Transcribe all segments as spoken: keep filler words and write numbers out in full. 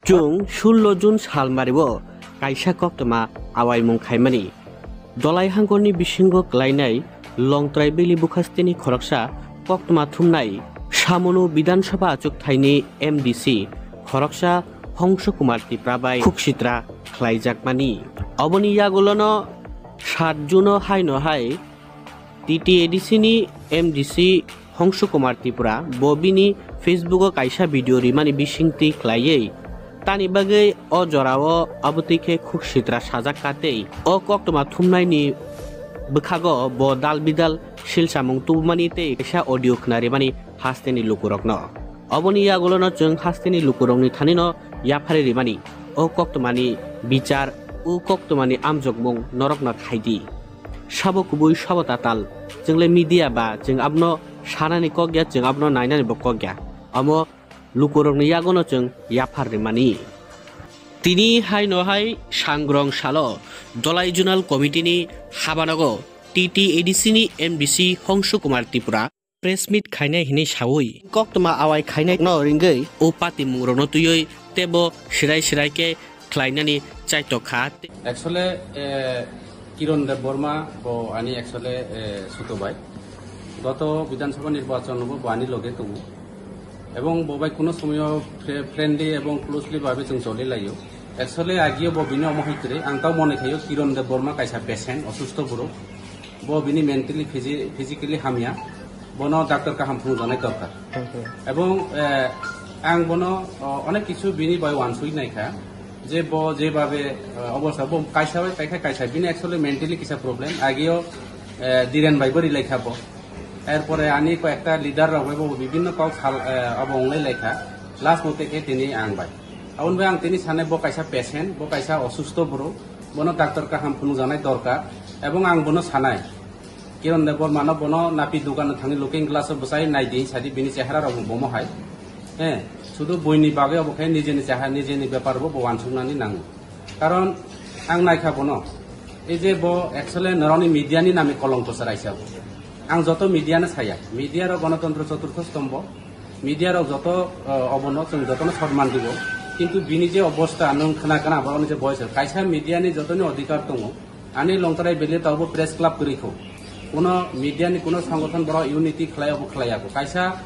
Chwng sullo June salmario kaisa koktwma awaimung khaimani. Dolai hangkorni bisingo klainai Longtrai Valley bukhasteni khoroksa koktwma thumnai Samunu Bidhan Sabha achuk thaini M D C khoroksa Hongso Kumar Tipra bai khuksitra khlaijakmani. Oboni yagulono sat June o haino hai T T A D C ni M D C Hongsu Kumar Tripura bo bini Facebook o kaisa video rimani bisingtwi khlaiwi tani bagwi o jorao abotwi khe khuksitra sajak ka tei o koktwma thumnaini bwkhago bo dal bidal silsamung tubumani tei kaisa audio khna rimani hasteni lukurokno. Oboni yagulono chwng hasteni lukurokni thanino yaphari rimani o koktwmani bichar, o koktwmani amjokmung norokno khaidi. Sabo kubui, sabo tatal. Chwngle media ba, chwng abono sanani kok ya, chwng abono nainani bo kok ya. Omo lukurokni yagono chwng yaphar rimani. Tini haino hai Sangrong salo Dolai Zonal Committee ni habanogo T T A D C ni M D C Hongsu Kumar Tripura press meet khainai hinwi saui koktwma awai khainai no ringwi o patimung rokno twiwi tebo sirai sirai khe khlainani chaitok kha. Actually, eh, Kiron Deb Borma bo ani actually, eh, suto bai. Goto Bidhan Sabha nirbachon bo, bo ani loge tongo. Ebong bo bai kuno somoyo fre-, friendly ebong closely babe chwng choli laio. Actually, agio bo bini omo hoitre, ang tao mone khaio Kiron Deb Borma kaisa patient, osusto borok. Bo bini mentally, physi-, physically hamya. Bono doctor kaham phunukjaknai dorkar. Ebong, eh, ang bono, o, onek kichu bini bai wansui naikha. Je bo jebabe, eh, obostha, bo kaisa bai kaisa kaisa, bini actually mentally kisa problem. Agio, eh, Diren bai bo rilai kha bo. Erpore ani koyekta leader rok bai bo bibinno kok sal, eh, abo onglai lai kha. Last mote khe tini ang bai. Aboni bai ang tini sanai bo kaisa patient, bo kaisa osusto borok. Bono doctor kaham phunukjaknai dorkar. Ebong ang bono sanai. Kiron Debbarmano bono napi dukano thangwi looking glass o bwsai nai di, sadi bini chehara rok bomo hai. He, sudu buini bagwi obo khe nijeni chehara, nijeni bepar bo, bo wansuknani nango. Karon ang naikha bono, ei je bo actually norokni media ni nami kolongko chwraisa bo. Ang joto media no saya, media rok Ganatantro Choturtho Stombo, media rok joto, eh, obono chwng jotono sonman dibo. Kintu bini je obostha nwng khna khna borokni je voice, kaisa media ni jotoni odhikar tongo. Ani Longtrai Valley tabo press club kwrwi kho. Kuno media ni kuno sangothon borok unity khlai abo khlai ako. Kaisa,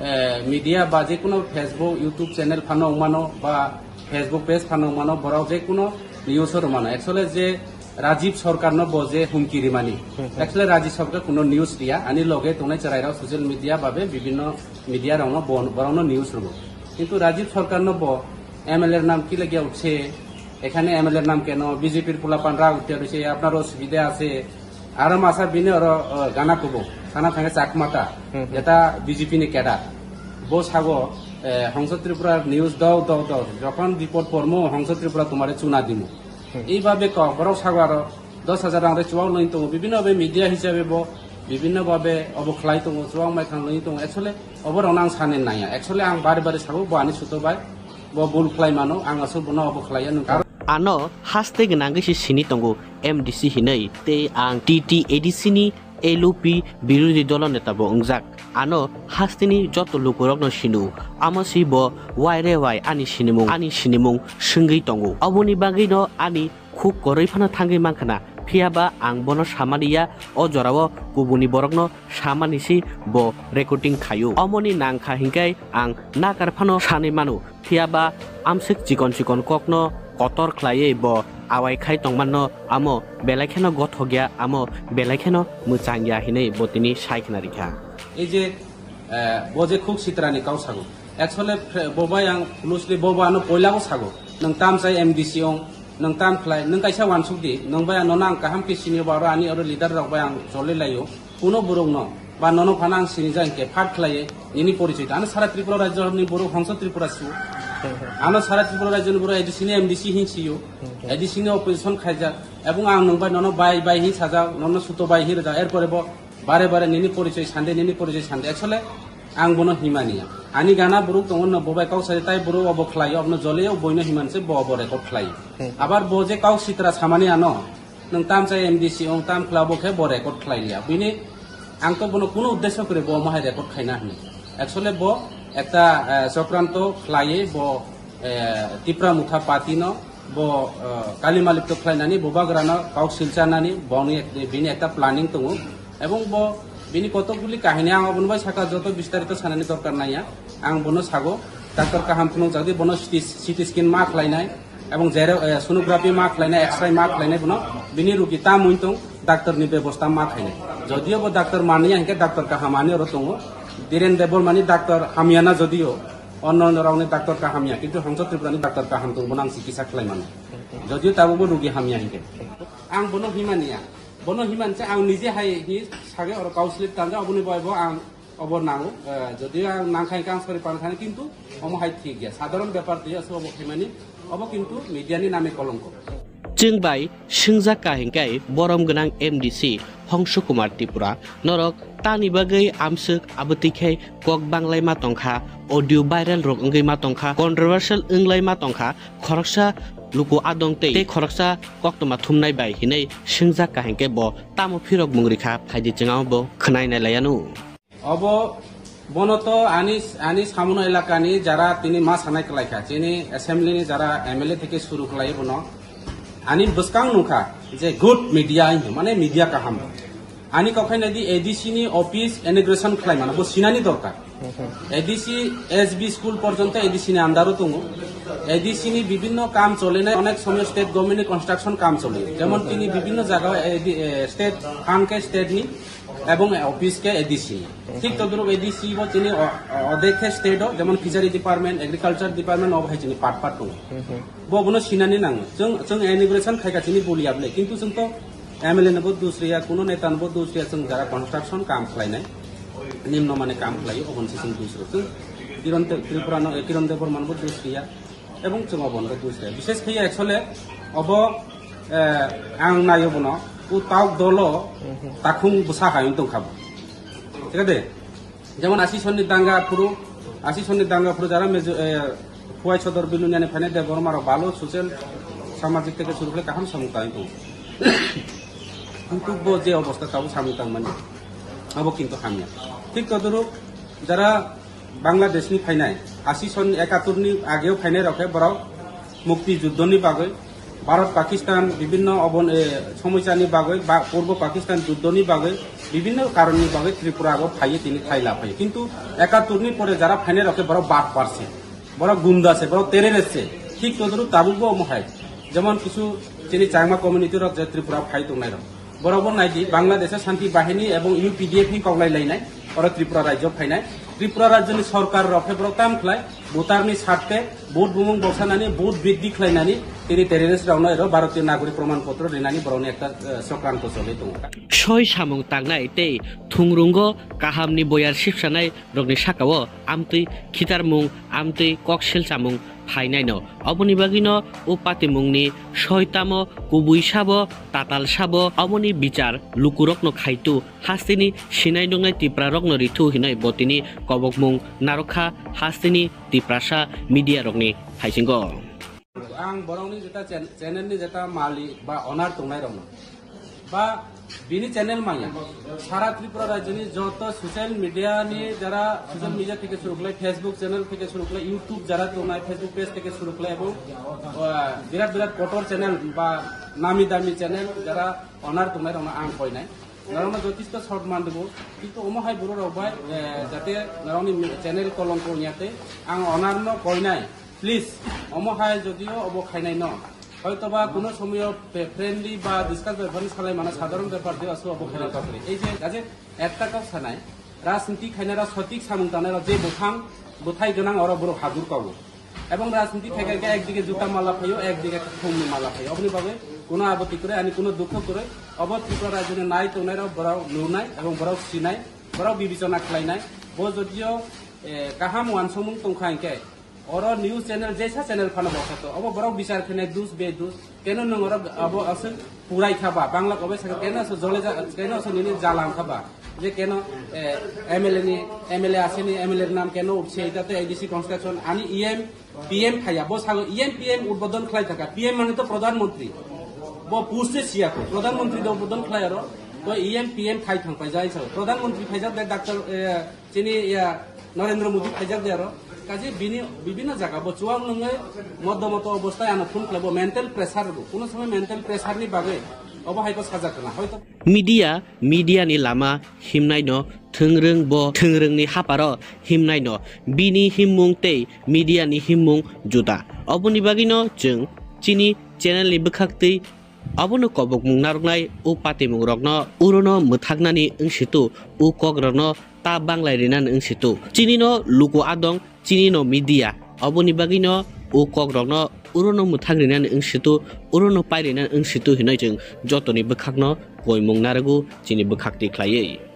eh, media ba je kuno Facebook, YouTube channel phano wngmano ba Facebook page phano wngmano borok je kuno news o rwmano. Actually je Rajiv Sarkar no bo je humki rimani. Hmm, hmm. Actually Rajiv Sarkar kuno news riya. Ani loge tongnai chwrai rok social media babe bibinno media rok no bo, borok no news rwo. Kintu Rajiv Sarkar no bo M L A-র নাম কি লাগিয়া উঠছে? এখানে M L A-র নাম কেন? বিজেপির পোলাপান রাগ উঠে রয়েছে, আপনার অসুবিধা আছে। আরো মাসা বিনে ওরা, আহ, গানা কব, সানা থাকে চাকমাতা, হুম, হুম। যেটা বিজেপি নি ক্যাডার। বো সাগো, এ, হংস ত্রিপুরার নিউজ দাও, দাও, দাও। যখন বিপদ পড়মু, হংস ত্রিপুরা তোমারে চুনা দিমু। হুম। এইভাবে ক-, বড় সাগো আরো দশ হাজার রাং রে চুয়াও লইন তো, বিভিন্ন ভাবে মিডিয়া হিসাবে বো, বিভিন্ন ভাবে অবখলাই তো, চুয়াও মাইখান লইন তো। Actually, Oborokno ang sanwi naiya. Actually, ang bari bari sabo, bo ani suto bai, bo bul khlai mano, ang aswk bono obo khlaiya nung. Ano haste gwnangwi se sini tongo M D C hinwi, tei ang T T A D C ni L U P birodhi dolo neta bo wngjak. Ano hasteni joto lukurokno sinu, amo si bo wai re wai ani sinimung, ani sinimung swngwi tongo. Oboni bagwino ani khuk kwrwi phano thangwi mankha na, phiya ba ang bono samani ya, o jorao kubuni borokno samani si bo recording khaio. Omoni nangkha hinkhe ang nakar phano sanwi mano, phiya ba amswk chikon chikon kokno kotor khlaiwi bo awai khai tongmanno, amo belai kheno gothok ya, amo belai kheno mwchang ya hinwi bo tini sai khna rikha. Ei je, eh, bo je khuk sitrani kau sago. Actually, phre-, bo bai ang closely bo bai ano poila o sago. Nwng tam chai M D C ong, nwng tam khlai, nwng kaisa wansuk di, nwng bai ano nang kaham khe sini o ba oro ani oro leader rok bai ang choli lai o. Kuno borok no, ba nono phano ang sini ja hinkhe phat khlai e, nini porichoi ta. Ano sara Tripura rajyo ni borok hongso Tripura su. Ano sara Tripura rajyo ni borok A D C ni M D C hin si o. A D C ni opposition khaijak. Ebong ang nwng bai nono bai bai hin sajak, nono suto bai hin rwjak. Erpore bo Bare bare nini porichoi sande, nini porichoi sande. Actually, ang bono himani ya. Ani gana borok tongo no, bo bai kok sadi tai borok obo khlai, obono jole o boino himan se bo obo record khlai. Hmm. Abar bo je kok sitra samani ano, nwng tam chai M D C ong tam khla bo khe bo record khlai liya. Bini ang to bono kuno uddesyo kore bo omo hai record khaina hini. Actually bo ekta, eh, chokranto khlai bo Eh, Tipra Motha Party no bo, eh, kalimalipto khlainani, bubagrano kok silchanani boni ek-, bini ekta planning tongo. Ebong bo bini kotokguli kahini ang obono bai saka joto bistarito sanani dorkar naiya. Ang bono sago, doctor kaham phunukjak di, bono C T, C T scan ma khlainai, ebong jero, eh, sonography ma khlainai, X-ray ma khlainai, bono bini rugi ta muintong doctor ni bebosta ma khainai. Jodio bo doctor mania hinkhe doctor kaham ani oro tongo. Dhiren Debbarma ni doctor hamyana jodio, onno onno rokni doctor kaham ya, kintu Hongso Tripura ni doctor kaham tongo, bono ang chikitsa khlai mano. Jodio tabukbo rugi hamya hinkhe. Ang bono himaniya, bono himanse ang nije hai hi sage oro kau slip tanja, oboni bai bo ang obo nango, eh, jodio ang nangkha hinkhe ang sorry pan khani, kintu omo hai thik ya, sadharon bepar twi aso obo khaimani, obo kintu media ni name kolongko. Chwng bai swngjak ka hinkhe borom gwnang M D C Hongsu Kumar Tripura, norok tani bagwi amswk abwtwi khe kok banglai ma tongkha, audio viral rok wngwi ma tongkha, controversial wnglai ma tongkha, khoroksa luku adong tei, tei khoroksa koktwma thumnai bai hinwi swngjak ka hinkhe bo tamo phirok mung rikha phaidi chwng abo khwnai nai laiya nu. Obo, bono to ani, ani samuno elakani jara tini ma sanai kwlaikha, chini assembly ni jara M L A theke suru khlai bono. Ani bwskang nukha je good media hinwi, mane media kaham. Ani kokhai nadi A D C ni office inauguration khlai mano, bo sinani dorkar. A D C S B school porjonto A D C ni andaro tongo. A D C ni bibinno kam cholinai, onek somoy state government ni construction kam choli. Jemon tini bibinno jaga A D, eh, state, han ke state ni, ebong office ke A D C. Thik todruk A D C bo chini o-, o-, odekhe state o, jemon fishery department, agriculture department, obo hai chini part part tongo. Bo bono sinani nango. Chwng, chwng inauguration khaika chini boli able, kintu chwng to M L A no bo dus riya, kuno neta no bo dus riya, chwng jara construction kam khlainai, nimno mane kam khlai, oboni se chwng dus riya. Chwng Kiron Te-, Tripura no, eh, Kiron Debbarma no bo dus riya. Ebong chwng obo no bujle. Bishes khe actually obo, eh, ang nayo bono, o tauk dolo takhung bwsa hai wng tongkha bo. Thik ase? Jemon asi sonni danga phuru, asi sonni danga phuru jara mejo, eh, Phuai Sodor Biluniani phainai Debbarma rok balo social samajik theke suru khlai kaham samung tangwi tongo. Kintu bo je obostha tabuk samung tangmani, abo kintu hamya. Thik todoruk jara Bangladesh ni phainai, asi son ekatur ni ageo phainai rok khe borok mukti juddho ni bagwi, Bharat Pakistan bibinno obon, eh, somosa ni bagwi, ba, Purbo Pakistan juddho ni bagwi, bibinno karon ni bagwi Tripura o phaiwi tini thai la phai. Kintu ekatur ni pore jara phainai rok khe borok bad parse, borok gunda se, borok terrorist se. Thik todoruk tabuk bo omo hai. Jemon kisu chini Changma community rok je Tripura phai tongnai rok. Borok bo naidi, Bangladesh Shanti Bahini ebong U P D F ni koklai lainai, oro Tripura rajyo phainai. Tripura rajyoni sorkar rok khe borok tam khlai, voter ni sarte, vote bumung boksanani, vote biddi khlainani, tini terrorist rokno ero Bharatiyo Nagorik Proman Potro rinani borokni ekta, eh, chokranto choli tongo. Soi samung tangnai tei thungrungo kahamni boyar sipsanai rokni sakao amtwi khitarmung, amtwi koksil chamung phainaino. Oboni bagwino o patimungni soitamo kubui sabo, tatal sabo, oboni bichar lukurokno khaitu, hasteni sinai nuknai Tiprarokno rithu hinwi bo tini kobokmung narwkha hasteni Tiprasa media rokni haisingo. Ang borokni jeta chen-, channel ni jeta malik ba owner tongnai rokno ba bini channel manya sara Tripura rajyoni joto social media ni jara social media theke suru khlai, Facebook channel theke suru khlai, YouTube jara tongnai Facebook page theke suru khlai, ebong, ah, birat birat kotor channel ba nami dami channel jara owner tongnai rokno ang koinai. Norokno jotisto short mandigo, kintu omo hai borok rok bai, eh, jate norokni channel kolongko wngya tei ang owner no koinai, please, omo hai jodio obo khainai no, hoito ba kuno somoyo pe-, friendly ba discuss bepar ni salai mano, sadharon bepar de aso obo khainai tokri. Ei je, aje ekta kok sanai, rajniti khainai rok sotik samung tanai rok je buphang, bwthai gwnang oro borok hadur kogo. Ebong rajniti khai khai khe ekdike juta mala phaio, ekdike khumni mala phaio. Oboni bagwi kuno aboti kwrwi, ani kuno dukho kwrwi. Obo Tripura rajyoni nai tongnai rok borok nunai ebong borok sinai, borok bibechona khlainai. Bo jodio, eh, kaham uansukmung tongkha hinkhe oro news channel, jesa channel phano boksato. Obo borok bichar khenai dus be dus. Keno nwng oro abo aswk purai kha ba, Bangla kobai sakha keno aswk jole ja, keno aswk nini jala wng kha ba, je keno, eh, M L A ni, M L A aseni, M L A ni nam keno utse, eta to A D C construction, ani E M, P M phaiya, bo sago E M P M udbodon khlai thaka, P M mane to Pradhan Mantri, bo post se siya ko, Pradhan Mantri do udbodon khlai aro, to E M P M phai thang pai jai sago, Pradhan Mantri phaijak de doctor, eh, Chini ya Narendra Modi phaijak de aro. Kaje bini bibhinno jaga bo chuwak nungwi moddo moto obosthai ano phone khlaibo mental pressure rwgo. Kuno somoi mental pressure ni bagwi obo hai khe sajak rwna. Hoito Media, media ni lama himnai no thwngrwng bo thwngrwng ni haparo himnai no bini himmung tei media ni himmung juda. Oboni bagwi no chwng chini channel ni bwkhak twi obono kobokmung narwknai o patimung rokno urono mwthaknani wngsitu o kok rokno ta banglai rinani wngsitu. Chini no luku adong chini no media oboni bagwi no o kok rokno urono mwthak rinani wngsitu urono pai rinani wngsitu hinoi chwng jotoni bwkhakno koimung narwgo chini bwkhak twi khlaiwi.